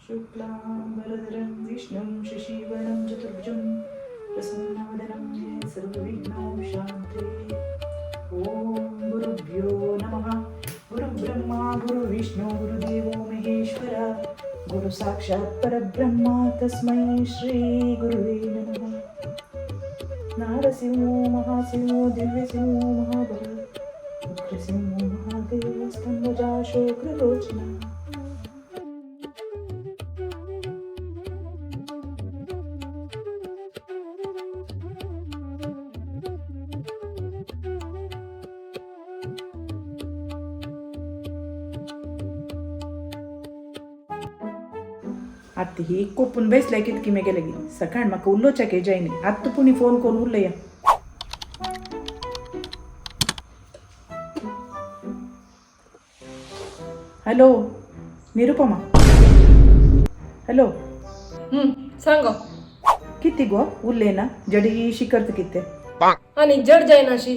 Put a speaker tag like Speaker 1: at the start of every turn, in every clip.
Speaker 1: शुक्लांबरधरं विष्णुं शशिवर्णं चतुर्भुजं प्रसन्नवदनं सर्वविघ्नोपशान्तये। ॐ गुरुभ्यो नमः। गुरुब्रह्मा गुरुविष्णु गुरुदेवो महेश्वर, गुरुसाक्षात् परब्रह्म, तस्मै श्रीगुरुवे नमः। नारसिंहो महासिंहो दिव्यसिंहो महाबल, उग्रसिंहो महादेव, स्तंभजाशोग्रलोचना। आत्ता ही कोपून बेसल्या कितकी मे गेले सकाळ म्हाका उलोवच्याक जायनी। आत्तां पुणी फोन करून उलया। Hello Nirupama, hello.
Speaker 2: सांग।
Speaker 1: किती गो उलयना, जडीशी करता कितें?
Speaker 2: आनी जड जायना अशी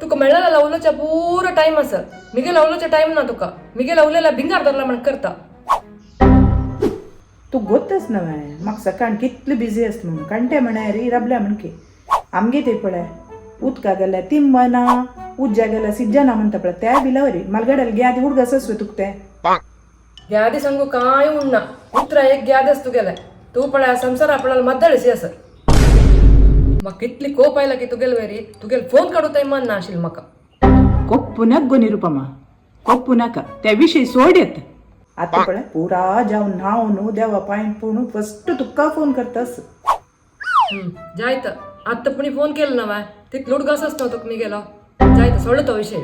Speaker 2: तुका मेळ्ळा जाल्यार उलोवच्या पुरो टायम आसा। मिगेला उलोवच्या टायम ना तुका। मिगेला उलयला भिंगार धरला म्हण करता।
Speaker 1: तूं गोतच न्हय म्हाका सकाळ कितली बिजी आसता म्हणून। कांटे म्हळ्यार री रबल्या म्हणके आमगे ते पळय उदका गेल्यार तिंबना, उज्जा गेल्यार सिज्जना म्हणटा पळय त्या बिलावरी मालगड्याला ग्यादी उडगास आसवे तुका तें।
Speaker 2: ग्यादी सांगू काय उण्णा उतरा एक ग्यादस तुगेले। तूं पळय संसार आपणाला मद्दळशी आसा। म्हाका कितली कोप आयला की तुगेल वेरी तुगेल फोन काडू तय मन ना आशिल्लें म्हाका।
Speaker 1: कोप्पू नाका गो निरुपमा, कोप्पू नाका, त्या विशय सोड येत। आतां पळय पुरा जावन न्हांव न्हू देवा पांय पूण फस्ट तुका फोन करतास।
Speaker 2: जायत, आत्तां पुणी फोन केलो ना वाय तितलो उडगासच न्हू तुका मिगेलो। जायत, सोडलो तो विशय।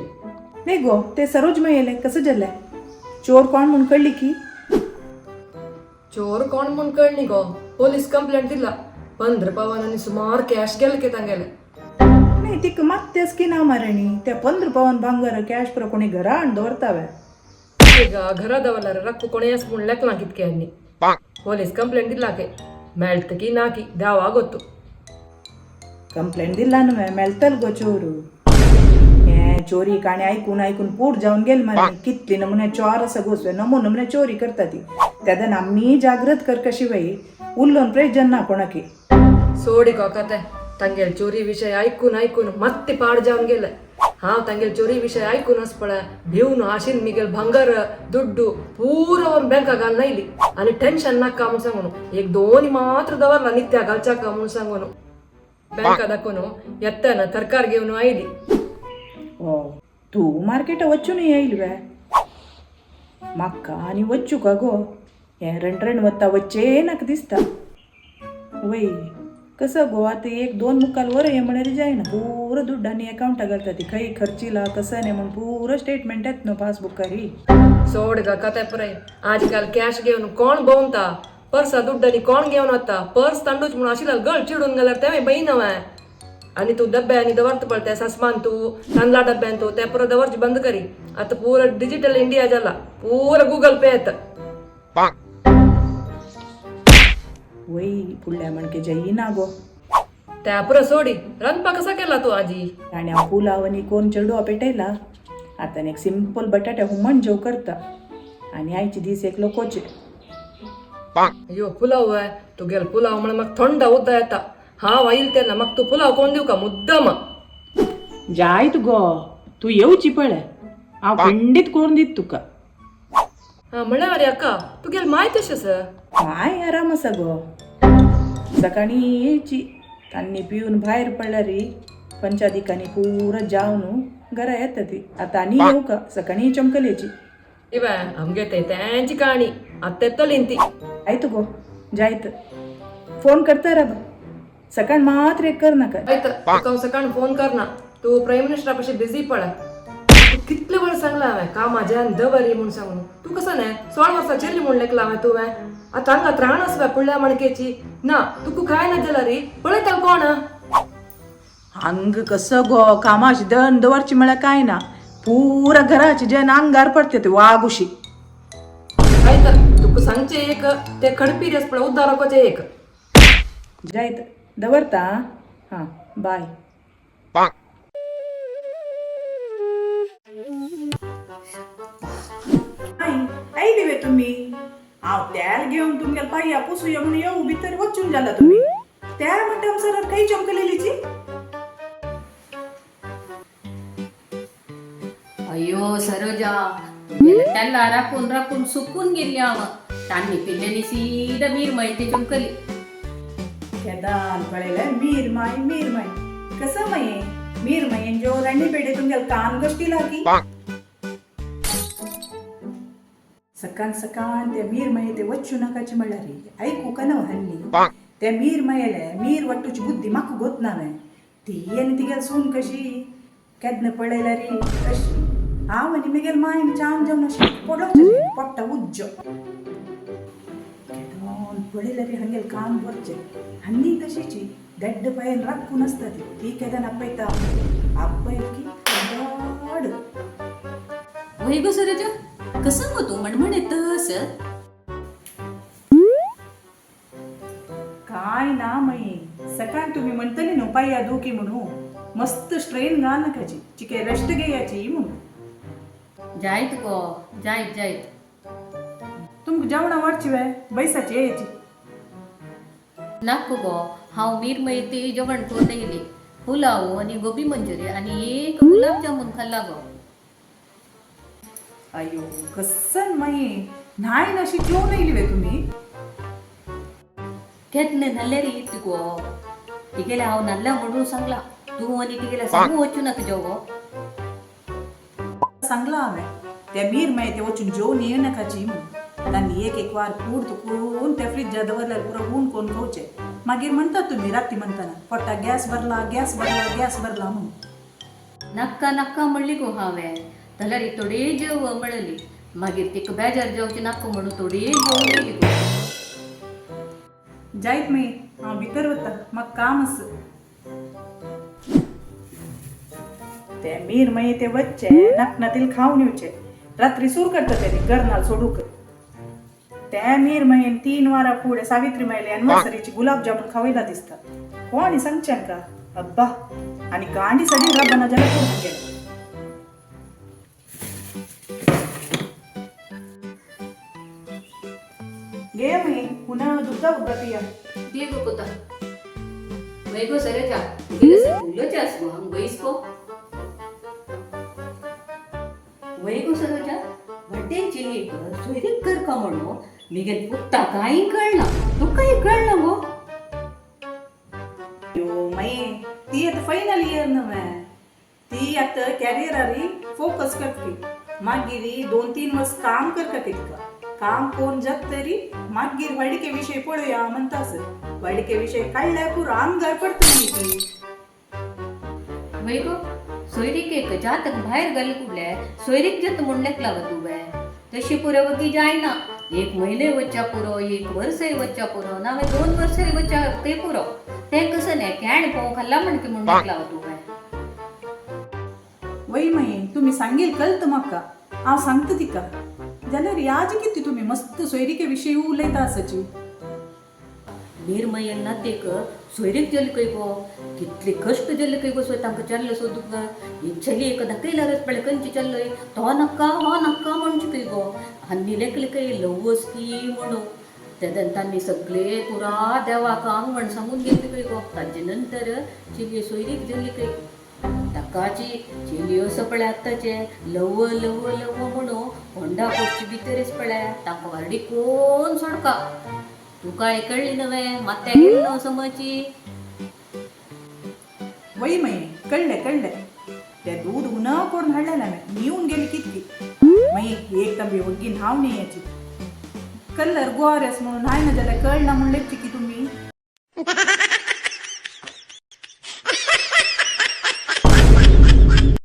Speaker 1: न्ही गो, ते सरोज येयलें कसं जालें? चोर कोण म्हूण कळ्ळी की?
Speaker 2: चोर कोण म्हूण कळ्ळी गो, पोलीस कंप्लेंट दिला। 15 पावन आनी सुमार कॅश गेले की तांगेले।
Speaker 1: न्ही, तिका मात्तेच की ना मारणी ते 15 पावन भांगर कॅश पुरो कोणी घरा हाडून दवरता वे?
Speaker 2: ಈಗ घरा दवरल्यार रक्क कोणें म्हूण लेखलां कितके आनी पोलीस कंप्लेंट दिला के मेळत की ना की देवा गोत्तु।
Speaker 1: कंप्लेंट दिला न्हय, मेळटल गो चोरू। हे चोरी काणी आयकून आयकून पूर जावन गेली मरे। कितली नमुने चोर आसा गो, नमो नमुने चोरी करता ती। तेदन आमी जागृत कर कशी वय उल्लोन प्रयोजन ना कोणाकी।
Speaker 2: सोडी कथे तांगेल चोरी विशय आयकून आयकून मत्ते पाड जावन गेले। हांव तांगेल चोरी विशय आयकून आस पळय भिवन आशिन मिगेल भांगर दुड्डू पुरो बँका घालून आयली आनी टेन्शन नाका म्हूण सांगून एक दोन मात्र दवरला नित्या घालच्याका म्हूण सांगून बँका दाखोवन येतना तरकार घेवन आयली।
Speaker 1: ओ तूं मार्केटा वच्चून येयल वे? म्हाका आनी वच्चू का गो? हें रणरण वता वच्चें नाका दिसता। वय कसं गो, आतां एक दोन मुखाल वर हें म्हळ्यार जायना। पुरो दुड्ड आनी एकावंटा घालता ती, खंय खर्चिला कसं न्ही म्हूण पुरो स्टेटमेंट येता न्हू पासबुकारी।
Speaker 2: सोड गा कथे पुराय, आजकाल कॅश घेवन कोण भोंवता? पर्सा दुड्डांनी कोण घेवन वता? पर्स तांडूच म्हणून आशिल्ला गळ चिडून गेल्यार तें बई नवें। आनी तूं डब्यांनी दवरता पळय ते सासमान तूं तांदळा डब्यान तूं ते पुरो दवरची बंद करी। आतां पुरो डिजिटल इंडिया जाला, पुरो गुगल पे येता।
Speaker 1: वय फुडल्या म्हणके जायना गो।
Speaker 2: त्या पुरो सोडी, रांदपाक कसा केला तूं आजी?
Speaker 1: आनी हांव पुलाव आनी कोण चेडवा पेटयला। आतां एक सिंपल बटाटे हुमण जेव करता आनी आयचे दीस एक लोकोचे।
Speaker 2: अयो पुलाव आहे तुगेल पुलाव म्हण म्हाका थंड उदक येता। हांव आयल तेन्ना म्हाका तूं पुलाव कोण दिवका मुद्दम।
Speaker 1: जायत गो, तूं येवची पळय, हांव खंडीत करून दित तुका।
Speaker 2: हा म्हणल्यार अक्का, तुगेल माय तशें आसा?
Speaker 1: माय आराम आसा गो। सकाळीं येयची तांणी पिवन भायर पडल्यार पंचादिकांनी पुरो जावन घरा येता ती। आतां आनी येवका, सकाळीं चमकल येची।
Speaker 2: इवे आमगे ते तेंची काणी आतां येतली ती।
Speaker 1: आयत गो जायत, फोन करता राब सकाळ मात्र एक कर नाका।
Speaker 2: आयत, तुका हांव सकाळीं फोन करना, तूं प्रायम मिनिस्टरा पशी बिजी पळय। तुका कितले वेळ सांगला हांवें कामाच्यान दवरी म्हूण सांगून, तूं कसो न्हय 16 वर्सां चेल्ली म्हूण लेखला हांवें तुवें। आतां हांगा त्राण आसता फुडल्या मणकेची ना तुका काय ना जाल्यार पळयता कोण?
Speaker 1: हांग कसं गो कामाची दन दवरची म्हळ्यार काय ना, पुरा घराची जेन अंगार पडते ते वागुशी।
Speaker 2: आयत, तुका सांगचें एक ते खडपी आस पळय उद्दारकाचें एक।
Speaker 1: जायत, दवरता हां, बाय। आई आयली वे तुमी? हांव तेल घेवन तुमगेले पांया पुसुया म्हणून येऊ भितर वचून जाला तुमी त्या म्हणटा सर खंय चमकलेलीची.
Speaker 3: अय्यो सरोजा, तुगेले तेल्ला राखून राखून सुकून गेल्ली हांव. तांणी पिल्लेली सीदा मीर माहिती चमकली.
Speaker 1: केदान पळयलें मीर माय मीर माय कसं मये मीर मयेन जो रांडी पेटे तुमगेले कान कष्टी लागी. सकाळ सकाळ ते मीर माये ते वच्चू नाकाची म्हणल्यार ऐकू का नव हल्ली. ते मीर मायेले मीर वट्टूची बुद्धी म्हाका गोत ना वे. ती आनी तिगेली सून कशी केन्ना पळयल्यार कशी हांव आनी म्हगेले मायन चाम जेवण अशें पडोवचें पोट्टा उज्जो केदोन पळयल्यार हांगेलें काम करचें. आनी तशीची देड्ड पांयेन राखून आसता ती ती केदन आपयता आपयल की गाड.
Speaker 3: वय गो सरोजा, कसं गो तूं म्हणमणेतस?
Speaker 1: काय ना मई सकाळ तुम्ही म्हणतली न्हू पाया दुखी म्हणू मस्त स्ट्रेन घाल नाकाची चिके रेस्ट घेयाची म्हणून.
Speaker 3: जायत गो, जायत जायत.
Speaker 1: तुमकां जेवणां वाडची वे बैसाची येयाची.
Speaker 3: नाक गो, हांव मीर माहिती जेवण करून येयली. पुलाव आनी गोबी मंचुरी आनी एक गुलाबजामुन खाल्ला गो.
Speaker 1: अयो कसन मई न्हाय नाशी जेवण येयली वे तुम्ही?
Speaker 3: केन्ना न्हाल्यार येत गो. तिगेले हांव न्हाल्ला म्हणून सांगला. तूं आनी तिगेले सांगू वचूं नाका जेव गो.
Speaker 1: सांगला हांवें त्या मीर मागीर ते वचून जेवन ये नाकाची म्हणून. तांणी एक एक वार कूड तुकून त्या फ्रिजा दवरल्यार पुरो ऊन कोण खावचें. मागीर म्हणटात तुमी राती म्हणटना पोटा गॅस भरला गॅस भरला गॅस भरला म्हणून.
Speaker 3: नाक्का नाक्का म्हणली गो हांवें, जाल्यार थोडी जेव म्हणली. मागीर तिका बेजार जेवचें नाका म्हणून थोडी जेवण येयली गो.
Speaker 1: जायत मागीर हांव भितर वता, म्हाका काम आसा. ते मीर मागीर ते वच्चे नाकनातील खावन येवचे रात्री सूर करता ते गर्नाल सोडूक. ते मीर मायेन 3 वारां फुडें सावित्री मायले एनिवर्सरीची गुलाबजामुन खावयला दिसता. कोणी सांगचें का अब्बा आनी गांडी सडी रब्बाना जाल्यार कोण गेले. गे मागीर पुन्हा दुधा उद्दा पिया.
Speaker 3: दे गो पुता. वय गो सरोजा, तुगेले सगळोच आस गो हांग बैस गो. वय गो सरोजा, वड्डेन चेडयेक सोयरीक करका म्हणून मिगेल पुता कांय कळना. तुकाय कळना गो?
Speaker 1: अयो माई ती आतां फायनल इयर न्हय ती आतां कॅरियरारी फोकस करता. मागीर 2-3 वर्स काम करता तिका. काम कोण जात तरी मागीर व्हडके विशय पळोवया म्हणटा सर. व्हडके विशय काडल्यार पुरो आंगार पडटली ती.
Speaker 3: वय गो, सोयरीकेक जातक भायर घाली कुडले सोयरीक जात म्हणलेक लागत उबे तशी पुरो वगी जायना. 1 म्हयने वच्च्या पुरो, 1 वर्सय वच्च्या पुरो, ना मागीर 2 वर्सय वच्च्या ते पुरो. तें कसं न्ही कॅण पोव खाल्ला म्हणकी म्हणलेक लागत उबे.
Speaker 1: वय माई तुमी सांगील कळत म्हाका, हांव सांगता तिका. जाल्यार याज कितें तुमी मस्त सोयरीके विशय उलयता आसाची.
Speaker 3: निर्मयन नातेक सोयरीक जाली खंय गो, कितले कश्ट जाले खंय गो. सोय तांकां चल्लो सोदूंक एक चली एक दाखयल्यारच पळय खंयची चल्लोय तो नाका हो नाका म्हणचे खंय गो. आनी लेखले खंय लव्वस की म्हणून तेन्ना तांणी सगळे पुरा देवाक हांग म्हण सांगून गेल्ले खंय गो. ताजे नंतर चेली सोयरीक जाली खंय. ताकाची चेली असो पळय आतांचे लव लव लव म्हणून होंडा पोटचे भितरच पळय तांकां वारडी कोण सोडका. तुका कळ्ळी नव्हे मात्या गेली न्हू समजची.
Speaker 1: वय माई कळ्ळें कळ्ळें. ते दूद उना करून हाडलें हांवें न्हिवून गेली कितकी. मागीर एक तांबी वग्गी न्हांव न्ही याची कलर गोरेस म्हणून न्हाय ना जाल्यार कळना म्हूण लेगची की तुमी.